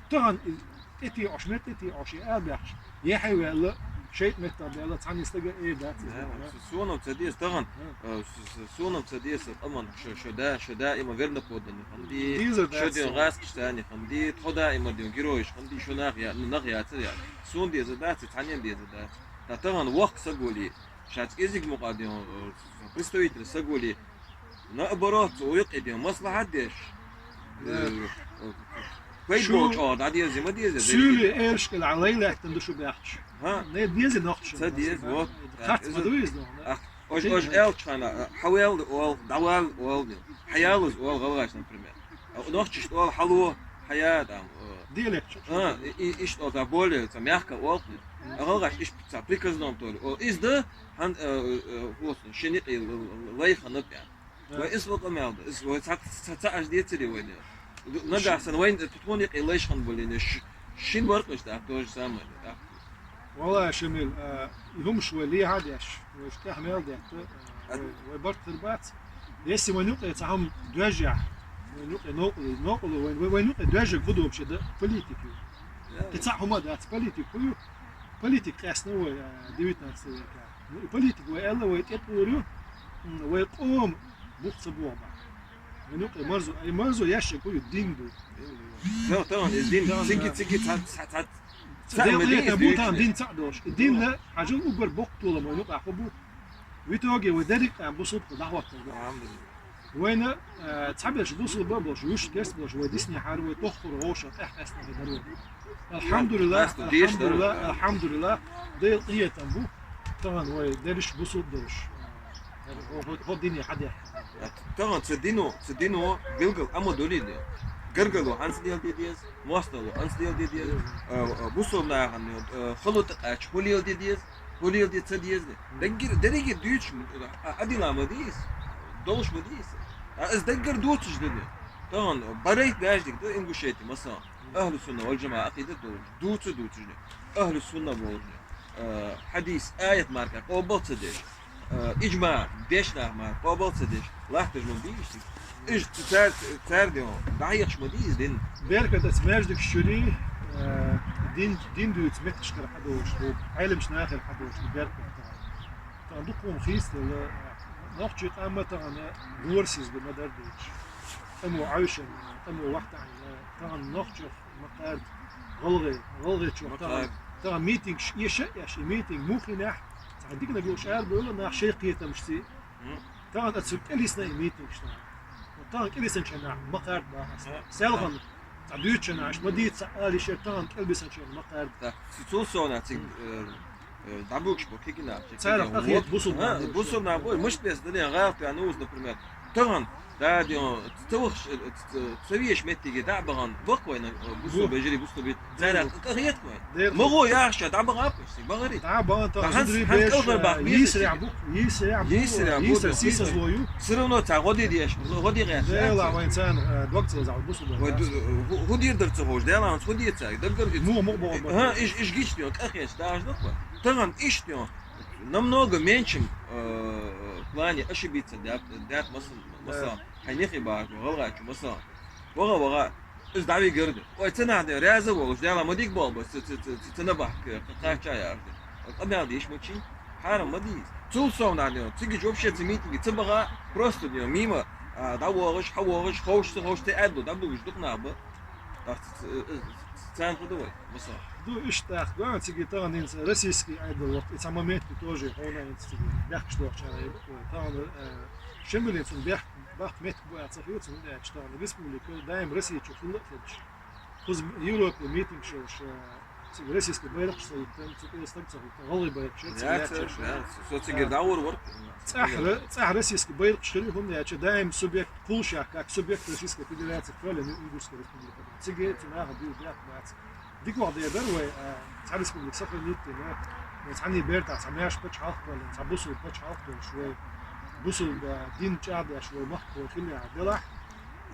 Царна кхи-, тӀетеӀош, метта тӀетеӀош, и арабаьхча, яхье ваьлла, шайтӀа меттах баьлла, цхьанне стага эр дац из. Да, да. С-, сона ца деза тахан, э, с-, с-, сона ца деза къаман, шо, шо да, шо даима верноподданный хиннадий, дезар шо дац ден сона. ГӀаскхаш царна хиннадий, тхо даима ден геройш хиннадий, шо нах я-, нах яцар яхаш. Сона дезар дац, цхьаннена дезар дац. Ткъа тахан воккха саг вале, шаьца кӀезига мукъа ден, э, представитель саг вале, наоборот, цу юкъе ден маслахьат деш. Э, э, пайда болча чӀоагӀа дӀадерзе ма деза, суьйле деррига. Эршкал Ӏа лай лаьттан ду шу баьхча. ХӀа? Не деза нохчо. Ца деза, вот. Харц ма ду из, да? Ах, ож, ож элча хана, э, хьавел оал, дӀавал оал ден. Хьаялаз оал гӀалгӀаш, например. А нохчашта оал хьало, хьая, там, э, делегча. А, и, и, иштта оал, цхьа более, цхьа мягко оал ден. А гӀалгӀаш иштта цхьа приказном толи. О, из да, хьан, э, э, вот, шен юкъе л-, л-, лай хиннаб аьнна. Да. Вай из ва къамаьл да. Из вай цхьа, цхьа, цхьа аш децаре вайна. Нагахь санна вайна тхона юкъе лайш хиннабале, ш-, шин варкъаш да, то же самое, да. Валлахьи, Шамиль, а, и хӀумаш вай лехьа а деш, вай тӀехьа мел детта, а, вай, вай барт хир бац. Если вайна юкъе цхьа хӀума доьжжехь, вайна юкъе новкъарло, новкъарло, вай, вай, вайна юкъе доьжжаг хӀу ду вообще, да, политик ю. Да. Кхы цхьа хӀума дац, политик хӀу ю? Политик къаьстина вай, а, девятнадцатый века. Ну, и политик вай аьлла, вай тӀетӀур ю, м, вай къома бух ца бохабар. Вайна юкъе марзо, ай марзо яьшшаг хӀу ю, дин ду. Тахана, тахана, из дин, циги, циги, цхьа, цхьа, цхьа, цхьа Дела ма дий, къахетам из бу тахан дуьйцуш. Дин цхьаъ долуш. И динна хьажал уггар боккха толам вайна юкъахь хӀу бу. В итоге вай дерриг а къам бусулба хила дӀахӀоттар ду. Алхьамдулиллахь. Вайна, э, цхьаберш бусулба а болуш, вуьш керста болуш, вай диснехьара вай тоххара гӀовша къаьхьа-къаьстина хир дара вай. Алхьамдулиллахь, алхьамдулиллахь, алхьамдулиллахь, Делан къинхетам бу, тахана вай дерриш бусулба долуш. Э, хӀо-, хӀо-, хӀо дине хьадаьхьа. Тахана цу дино, цу дино билггал Ӏамал долийла. Гаргало хӀанз леладе деза, моастагӀало хӀанз леладе деза, э, э, бусулба нахана, э, хало тӀекъаьчча хӀу леладе деза, хӀу леладе ца деза. Даггара, дерриге дуьйцуш, а, а дила ма дий иза, долуш ма дий иза. А иза даггара дуьйцуш дина. Тахана барайт баьждиг да Ингушетия, масала, ахьлу сунна вал жамаӀа акъида долуш, дуьйцу дуьйцуш дина. Ахьлу сунна волуш дина. Э, хьадис, аят марка къобал ца деш, э, иджмаъ, дешнах марка къобал ца деш, латташ ма бий иза. Уьш ц-, цар-, цара дин дӀахьехаш ма дий иза дин. Беркат оцу маьждигаш чуьра, э, дин, дин дуьйцу меттигашкара хьадолуш ду, Ӏеламчу нахера хьадолуш ду беркат тахана. Тахана дукха хӀума хийцаделла, нохчийн къам а тахана гора сиз ду ма-дарра дийцича. ТӀамо Ӏовшина, тӀамо вахтахьийна, тахана нохчех ма-кхаьрда, гӀалгӀай, гӀалгӀайчох тахана, тахана митингаш эша а еш, и митинг муха йинехь, цхьа диканиг лууш арабевлла, нах шайн кхетамашций. Тахана ацу кӀелйисна и митингаш тахана. Тахана кӀелйисначу хенахь ма-кхаьрда боху ас. Селхана цхьа дуьйцучу хенахь аш ма дийца ала йиш яра, тахана кӀелбисначу хенахь ма-кхаьрда. Цул совнаха цига, э, э, дӀабуьгуш бу кегийнаш. Царах къахета бусулба нах бу. Бусулба нах бу, муьш беса дале гӀалат ваьнна ву иза, например. Тахана, да, ца вахаш, э, ца везаш меттиге дӀа а бахана, баккха вайна, э, бусулба бежарий, бусулба. Царах къахета вай. Ма гӀо яхаш, дӀабахаб, бахари. ДӀа бахана, тахана зударий беш, йийсарехь бу, йийсарехь бу, йийсар сийсазло ю. Всё равно ца гӀо де деш, гӀо де гӀеш. Дела вайн царна, э, дог ца езахь, бусулба. Вай ду-, хӀу-, хӀу дийр дар ца ховш, Дела вайн хӀу дийр ца, даггара иш. Муха, муха боху. Ага, иш, иш гича ден, къахеташ, даже нах вай. Тахана иш ден, намного меньшем, э, плане ошибиться даьт, даьт, масал-, масала, хьайн нехи бахархо, гӀалгӀачу, масала. ВагӀа, вагӀа, иза дӀавигар ду. Ой, ца нах де, раьза волуш, Дела ма дика болу бо, ца, ца, ца, ца, ца набахка, кхача яхаш де. Къамел деш ма чий, хьарам ма дий иза. Цул совнаха де, цига вообще ца митинге ца баха, просто де, мимо, а, дӀавогӀуш, хьавогӀуш, ховш, ца ховш, ца аьлла, дӀабугуш дукха нах ба. Так, ц-, ц-, э, э, царна хӀу ду вай, масала. Ду иштта тӀаккха, цига тахана хӀинца российский айдол вахта, и цхьа момент тоже хьуна хӀинца цига бехкаш дохучара, э, тахана, э, Шамилан цунна бехк-, баккха меттиг бу аьлла ца хета, хӀунда аьлча тахана республика даим Россия чу хилла а хилча. Кхуза Европе митингаш йолуш, э, цига российский байракхаш ца хӀуттан, цу тӀера стаг ца хӀуттан, гӀалгӀай байракхаш яц, ца яц, яц, яц. Со цига дӀагӀур вара. ЦӀахь ра-, цӀахь российский байракхаш хир ю, хӀунда аьлча даим субъект кхулшехь, как субъект Российской Федерации, кхоьллина ю Ингушская республика. Цига цу наха дуьйла бехк бац. Дика ваха дер дара вай, а, цхьа республика сохранить дина, вай цхьанний бертахь цхьа маьрша пачхьалкх а кхоьллина, цхьа бусулба пачхьалкх а долуш, вай бусулба дин чӀагӀдеш, вай махкахой хилла делахь,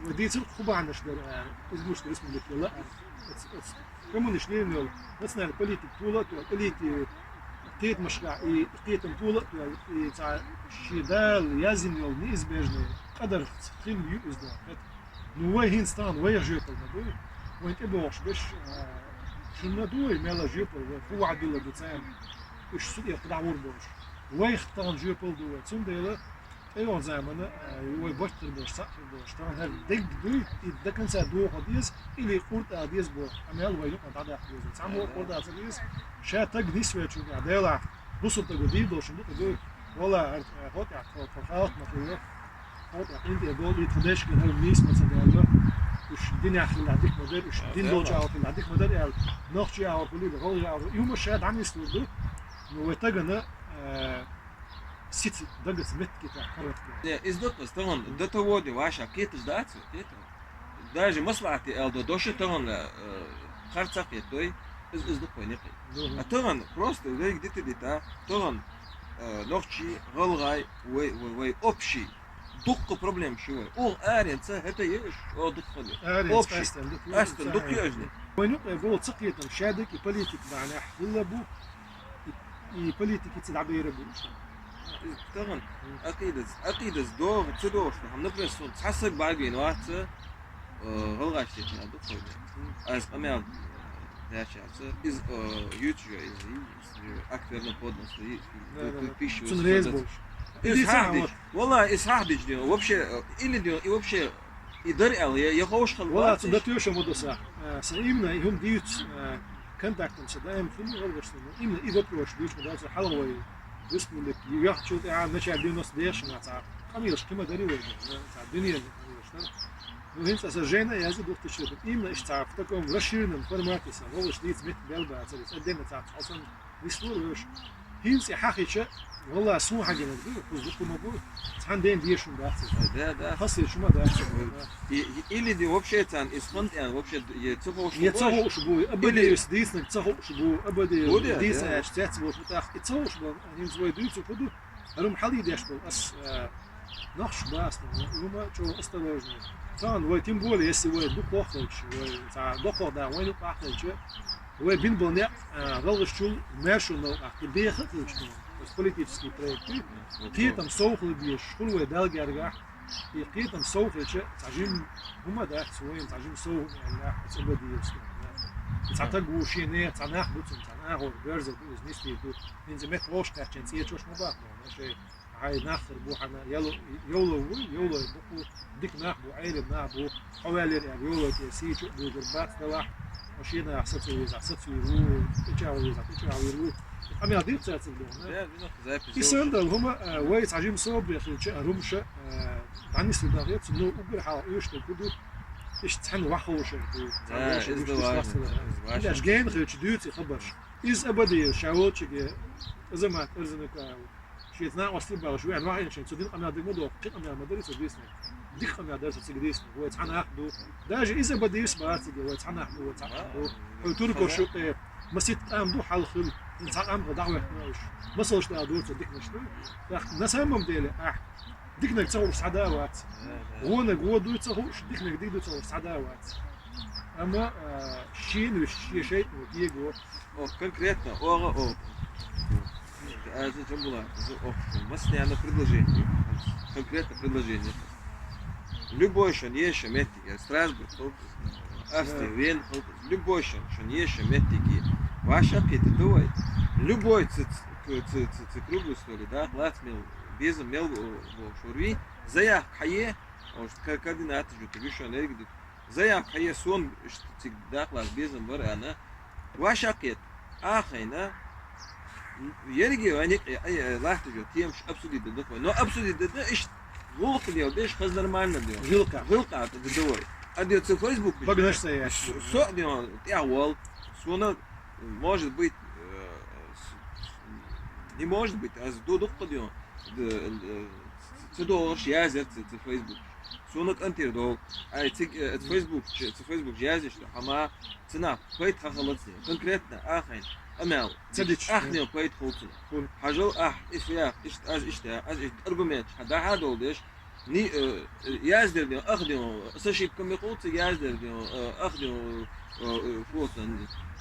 вай дийцар хӀу бахьанаш дара, а, Ингушская республика лаьара. Оцу, оцу коммунисташ лелийна йолу национальный политика тола а тоьлла, элита Кхетамашкахь и кхетам пола а тоьлла, и цхьа шен Дала яздина йолу неизбежный къадарца хилла ю иза доху хета. Ну, вай хӀинца тахана вайх жоьпалла ма ду. Вайн тӀебогӀуш берш, а, шуна ду вай мелла жоьпалла, вай хӀун ваӀда дилла ду царна. Уьш цу тӀе кхидӀа вур болуш. Вайх тахана жоьпалла ду вай. Цундела тӀейогӀу замана, а, вай барт хир болуш, цхьаъ хир болуш. Тахана хӀара дерг дуй, и до конца дохо деза, или къуртӀа деза боху. Амма вай юкъа дӀадаккха деза. Цхьаммо къуртӀа ца деза, ша таг нисвеллачу Делахь, бусалба стага дийр долуш ду-кх ду. Вала, хӀара, э, хӀотӀехь тхо, тхо халкъ ма хилла. ХӀотӀехь къинтӀера долу и тхан дешкара хӀара нийса ма ца даьлла. Уьш динехь хилла дика ма дара, уьш дин долчу агӀор хилла дика ма дара аьлла. Нохчий агӀор хуьлийла, гӀалгӀай агӀор. И хӀума ша дӀанислур ду. Ну, вай тагана, э, сица дагаца меттиге тӀехь карахь. Не, иза ду-кх иза тахана, до того де ваша кхеташ дац, кхета. Даже маслахьате аьлла до, доша тахана, э, харца кхетадой, иза, иза ду-кх вайн некъий. А тахана просто вайга дита дита, тахана, э, нохчий, гӀалгӀай, вай, вай, вай общий. Дуккха проблема шу вай. Оха аренца хӀета еш, о, дуккха де. Аренца общий. Къаьстина дукха еш, къаьстина дукха еш. Вайн юкъе болу ца кхетам, шадерг и политика бахьанехь хилла бу. И, и политикица дӀабера бу уьш. Иза тахана акъидас, акъидас догӀу, ца догӀуш, например, сон цхьа саг бӀаргавийна вац, э, гӀалгӀашца ду кхойда. Аз къамел, э, дачаца. Иза, э, юьйцуш иза, иза акт верноподданства, и, и, Да, да, да. Пищу Цун реза болуш. Иза хьахдич. Валла, иза хьахдич дин. Вообще, э, или дин, и вообще, и дар аьлла, я, я ховш хала. Валла, цун да тешам ма ду са. Э, са именно, и хӀума дийц, э, контактам са даим хилла гӀалгӀашца. Именно и вопрос дийц ма дац, хьалха вай республика, яхчул тӀе а, начале девяностых дешна цхьа. Къамелаш кхима дари вай, да, цхьа дуьненан къамелаш дара. Ну, хӀинца аса жена яза духтучу. Именно иштта цхьа в таком расширенном формате са, вовш дийца меттиг бел бацар, аса дена цхьа цхьа сан нислур вевш. ХӀинца и хьахича, валла, сун хьагина ду, кхуза дукха ма бу, цхьан ден дешун дац. Да, да. Хасир шума дац. И, и, или ди вообще цан, из хан тян, вообще, е ца ховш. Е ца ховш бу, абади. Или дийснаг ца ховш бу, абади. Бу де, дийсна да. Аш цец бу, так, и ца ховш бу, хӀинца вай дуьйцу куду, Рум хьалий деш болу ас, э, нохчаш бац, ну, хӀума чӀогӀа осторожно. Тахана вай, тем более, если вай дукха хилча, вай цхьа доккхох да, вайна юкъахь хилча, вай бин болу некъ, э, гӀалгӀашчул маьршо новкъахь, и беха а хилча, ну, то есть политический проект, кхетам сов хила дезаш, хуьлу вай Далла гергахь, и кхетам сов хилча, цхьа жим хӀума дац, вайна цхьа жим сов хӀума аьлла, оцу абадиевс. Цхьа таг ву шен нехан, цхьа нах бу цунна, цхьа нахора берза ду, иза нисдийр ду. ХӀинца метта вовшахкхаьччина цӀечош ма бахна, шайн хьайн нах хир бу хьана, яло-, йовло ву, йовло бу, дика нах бу, Ӏелим нах бу, хьо ваьллера аьлла, йовло тӀе сийчу а буьйгур бац делахь, хьо шен нах сацо везахь, сацо вийр ву, тӀечӀагӀо везахь, тӀечӀагӀо вийр ву. Къамел дийр цациг боху, да? Да, вина запись. И санна дала хӀума, а, вай цхьа жима собаре хилча, а, румша, а, дӀанисла даха яц, ну, уггар хьалха оьшург хӀу ду, иштта цхьаьна ваховшар ду, цхьаьна ваховшар ду, иза важно, иза важно. Гена хилча дуьйцу и хабарш. Иза абадиев ша волчиге Азамат Арзанукаев. Шеца накъостий бахаш ву, аьлла, вахийна шайн, цу дин къамел дерг ма доху, кхин къамел ма дарий цу дийснарг. Дика къамел дара цу цига дийснарг, вай цхьа нах ду. Даже иза бан дийрс бац цига, вай цхьа нах ду, вай цхьа къам ду. Хьо туркош юкъе, масит къам ду хьалха хила, хӀинца цхьа къам хила дӀахӀоьттина уьш. Масалш дала дур цу диканаш ду. ТӀаккха на самом деле, ахь, диканаг ца хууш цхьа да а вац. ГӀонаг гӀо дуй ца хууш, диканаг дика ду ца хууш цхьа да а вац. Амма, а, шена вуьш, шен шайтӀа ву, кего. О, конкретно, оха, о. Аза Джамбула, аза, о, массанена предложение. Конкретно предложение. Любой шан еша меттиге, Страсбург, Австрия, Вена, любой шан, шан еша меттиге. Ваша кхета давай. Любой ц-, ц-, ц-, ц-, ц-, круглый стол, да, класс мел, безам мел, о, о, шурви, заявка хьае, о, ка-, координаты жу, ты вишан эргдит. Заявка хьае сон, цига дакъалаз безам бар ана. Ваша кхет. Ахайна. Ерриге вайник, э, э, лахта жо, темаш обсудить да дакъой. Но обсудить да, да, иш гӀулакх дел, деш, хаз нормально дел. ГӀулакх. ГӀулакх да давай. А дел цу Facebook. Багнаш са яш. Со дел, тя вол. Сона, может быть, э, с-, не может быть, а с-, ду-, дукха дел. Д-, э, ц-, ц-, ц-, ду-, ш-, я зер ц-, ц-, Facebook. Суна кӀантӀера догӀу. Ай, цига, э, Facebook, ч-, цига Facebook язйиш ду, хӀама цунах пайда хьахалац ден. Конкретно ахайн, амел, ца дича, ахнел пайда хул цунах. Хьажал ахь, и фу яхь, иштта аз, иштта, аз иштта аргумент, хьан дахьа долу деш, ни, э, яздер ден, ах ден, с ошибками хул цига яздер ден, э, ах ден, э, э, фу,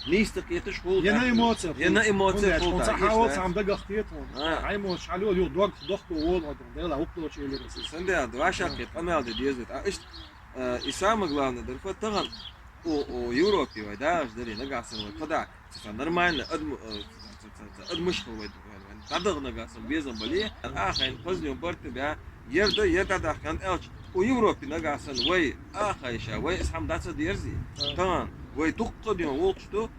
Нийса кхеташ хул. Е на эмоциях. Е на эмоциях хул. Цхьа хьавол цхьа дагах кхета хьона. А. Хьай эмоцеш хьалйо, юха дог дохко волу хьо, Дела, хӀух долчу элира аса. Сандел, ваша кхета, къамел де деза. А, иштта, а, и самое главное, дар фу тахана, о, о, Европе вай дагӀаш даре, нагахь санна вай, кхада, ца, ца, нормально, адм-, э, ца, ца, ца, ца, адамаш хила вай, вай, вай, дӀадагӀа нагахь санна безам бале, ахайн, хазлен барта бя, ер да, ер дӀадахкан аьлча, о, Европе нагахь санна вай, ахайша, вай, ис хьам даца дерзи, тахана, вай, дуккха ден волчу ду,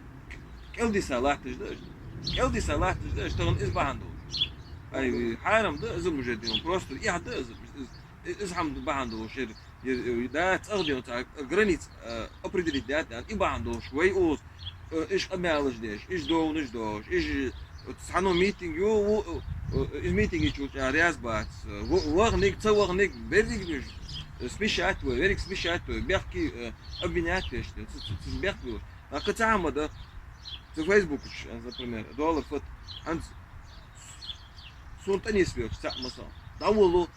кӀелдиса латташ да, кӀелдиса латташ да, тахана из бахьана ду. Ай, хьарам да, иза мужа ден, просто, я да, иза, иза, иза хьам бахьана ду, шер, Е, е, да, цӀагӀа ден, цхьа граница, э, определить даьтта, и бахьана долуш, вай узу, э, иш къамелаш деш, иш довнаш дохуш, иш, э, цхьанна митинг ю, ву, э, э, иш митинг йичул чӀа ряз бац, э, ву, вахниг, ца вахниг, берриг уьш, э, смешать вай, верриг смешать вай, бехке, э, обвинять веш, ц-, ц-, ц-, бехке веш. А кхы цхьа хӀума да, цу Facebook чу, э, например, доллар фат, хӀанз суна тӀанис веш, цхьаъ масал. ДӀаволу,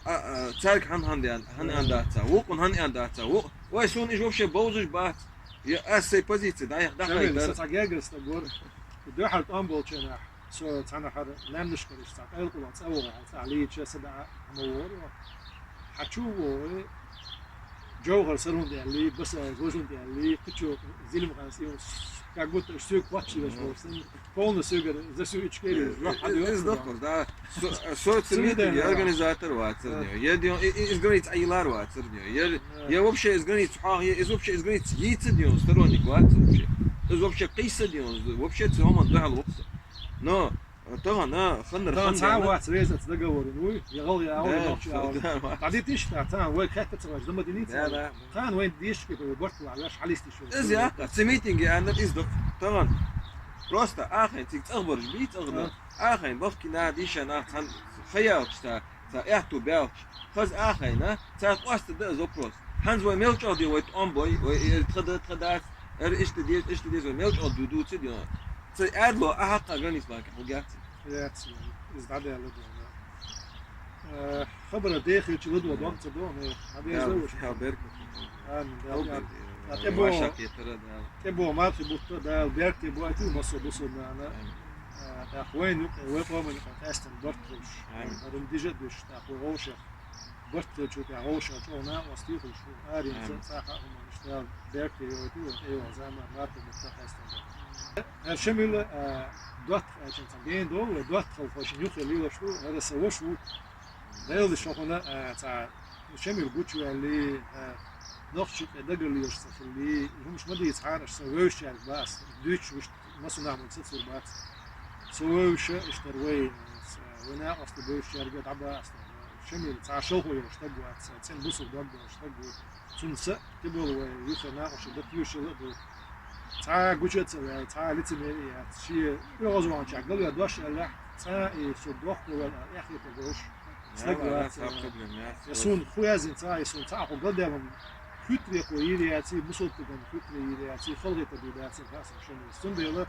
А, а, цаьрга хьан-, хьан-, хьан-, хьан дац, вукхун хьан-, хьан дац, ву-, вай, суна иза вообще бовзаш бац. Я ас сай позиция, да, я, да, Шамил, хай, сан дар. Цхьа гергара стаг вара. Дуьхьал тӀом болчу хенахь, со цхьана хьара лаьмнаш караш, цхьа къайлакъула цӀа вогӀу, цхьа лийча, са да, хьама вора. Хьачу вогӀу, Джовхар сарун тӀе аьлли, баса гожун тӀе аьлли, кхучу зилма ханас, и как будто соьга кхоччилаш болу сан. Полностью, говорю, за всю Ичкерию, э, жок, э, хьадуьйгӀу, э, да. Иза доккхур, да. Со-, э, со цу митинге организатор вацар ден. Я ден, и, и, из граница айилар вацар ден. Я, я вообще из граница хьох, я из вообще из граница йийца ден, сторонник вац вообще. Из вообще кхийса ден, вообще цу хӀуман дуьхьал вокса. Но, э, тахана, ханнар, тахана ханна цхьа вац резаца договор, ну, я гӀал, я гӀал, да, нохча, да, вац. ТӀадитиш, та, цхьа, вай кхетта ца вац, зама динийца. Да, да. Цхьана вайн дешча, кхетта, вай барт ла, веш хьалистиш. Из яккха, цу митинге аьннар из ду. Тахана. Просто ахайн цига цӀагӀбараш бий, цӀагӀна. Ахайн бахкина дийша нах цхьана хаялча, ца, ца аьтту баьлча. Хаза ахайна, цара къоста да из вопрос. ХӀанз вай мел чӀогӀа де вай тӀом бой, вай, э, тха да, тха дац, эр иштта деза, иштта деза, вай мел чӀогӀа ду, дуци де. Ца аьдло, а хьакха граница баккхи хӀу гяц. Яц, из дӀадаьлла ду, да. Э, хабара дехилча ладо, да, дом ца до, не, а деза да, уж. Да, беркат. Амин, да, да. Хабар, да. Э, тӀе бо-, ваша кхетара, да. ТӀе бо мархи бутта, да, беркате бо, ати масо бусурнана. Амин. Э, тӀаккха вайн юкъе, вай къоман юкъе къаьстина барт хуш. Амин. Хьарам дижа душ, тӀаккха вай гӀовшах. Барт хилчул тӀехь гӀовшах чӀогӀа накъостий хуш, аренца, да, цӀаха а хӀуманаш, да, беркате йойту, вай тӀе йогӀу зама, мархи бутта къаьстина. Э, Шамил, э, доттагӀа аьлча цхьа гена долу, вай доттагӀал хошин юххе лелаш ду, хӀара сан ваша ву. Делла шо хӀуна, а, цхьа Шамил гучуваьлли, а, нохчийн тӀе дагаллеш ца хилли, хӀумаш ма дийца хьара аса, вевзачаьрга бац, дуьйцуш вуьшта массо нах ма сацур бац. Со вевзаша, иштта вай, а, вай накъостий бевзачаьрга дӀабац. Шамил цхьа шалхо йолуш стаг вац, цӀена бусулба дог долуш стаг ву. Цунна са а тӀеболу вай юххе накъостий дан тешалла а ду. Цхьа гуча а ца ваьлла, цхьа лицемерие а яц. Шен оьгӀазваханчохь галваь дош аьллехь, цкъа а и со дохко ваьлла аьлла, эхь хетар долуш. Стаг вац, цхьа проблема яц. Я суна хӀу яздина ца, я суна цхьа а хӀу галдаьлла, хуьттарехула йийр яций, бусалба стагана хуьттаре йийр яций, халахетар дийр яций, хаа сан шуна. Цундела,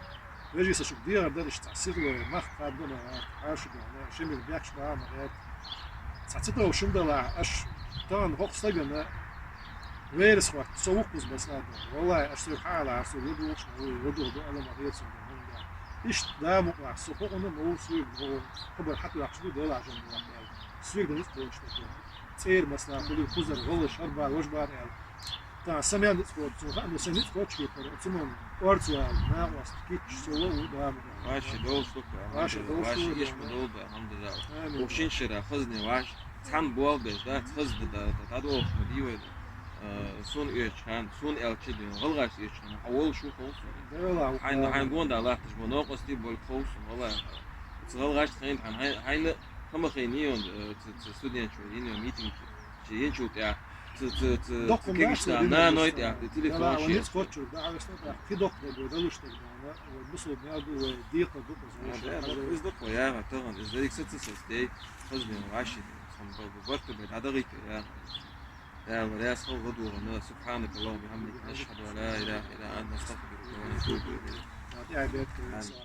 вежарий, сан шуьга дехар дара, иштта цхьа сихлой, мах кхаддо ма гӀерта, хьаша дуьхьа, Шамил бехкаш бахьа ма гӀерта. Цхьа ца товш хӀума далахь, аша тахана хӀокху стагана верас хӀотта, со вукхуза басла а ду. Валлахьи, аша соьга хьаалахьара, со ладугӀуш ма ву, ладугӀу ду, ала ма хета суна хӀума да. Иштта да мукъалахь, со хӀокхунна ма ву, соьга ма ву, хабар хьатоьхча ду, делахь жан ду вахь аьлла. Соьга дан ницкъ кхочуш ду. ЦӀера масала хуьлий, кхузара гӀалгӀаш, хӀара бара, важа бара аьлла. Тахана сан мел ницкъ кхочу, цунах а, ну, сан ницкъ кхочуш хетара, цунах орца вала, накъост, китча, со вову, да, ма. Ваша долуш ду, ваша долуш ду, ваша ишма долу, алхьамдулиллахӀ. Амин. Укх шин шера хазне ваша, цхьана болх беш, да, хаза да, да, да, дӀадолуш ма дий вай, да. Э, суна оьцу хьан, суна аьлча дин, гӀалгӀаш оьцу хьан, хьан волуш ву ховсу. Хьайн, хьайн гонда латташ ма, накъостий болу ховсу, валлахӀи. Ца гӀалгӀаш хайн, хьайн, хьайн, хьайн, хама хайн, йон, э, ца, ца студент чу, йин, йон, митинг чу. Чи ен чу тӀехь, ц-, ц-, ц-, доккха ц-, кегиш маьрша тӀехь, дина, на, ной тӀехь, телефон дала, шен. Ницкъ кхочур, да, авесна тӀехь, кхидоккха дай, далуш дай, да, вай бусалба мел ду, вай декхар ду, да, да, да, иза дукха, я, тахана, иза дерриг саца сас, дей, хазбен, ваши, сан ба-, ба-, барта бай, дӀадагӀийта, я. Я, ва, я, схал, ладугӀана, سبحانك اللهم وبحمدك، نشهد أن لا إله إلا أنت، نستغفرك ونتوب إليك. Да, я, бед, амин.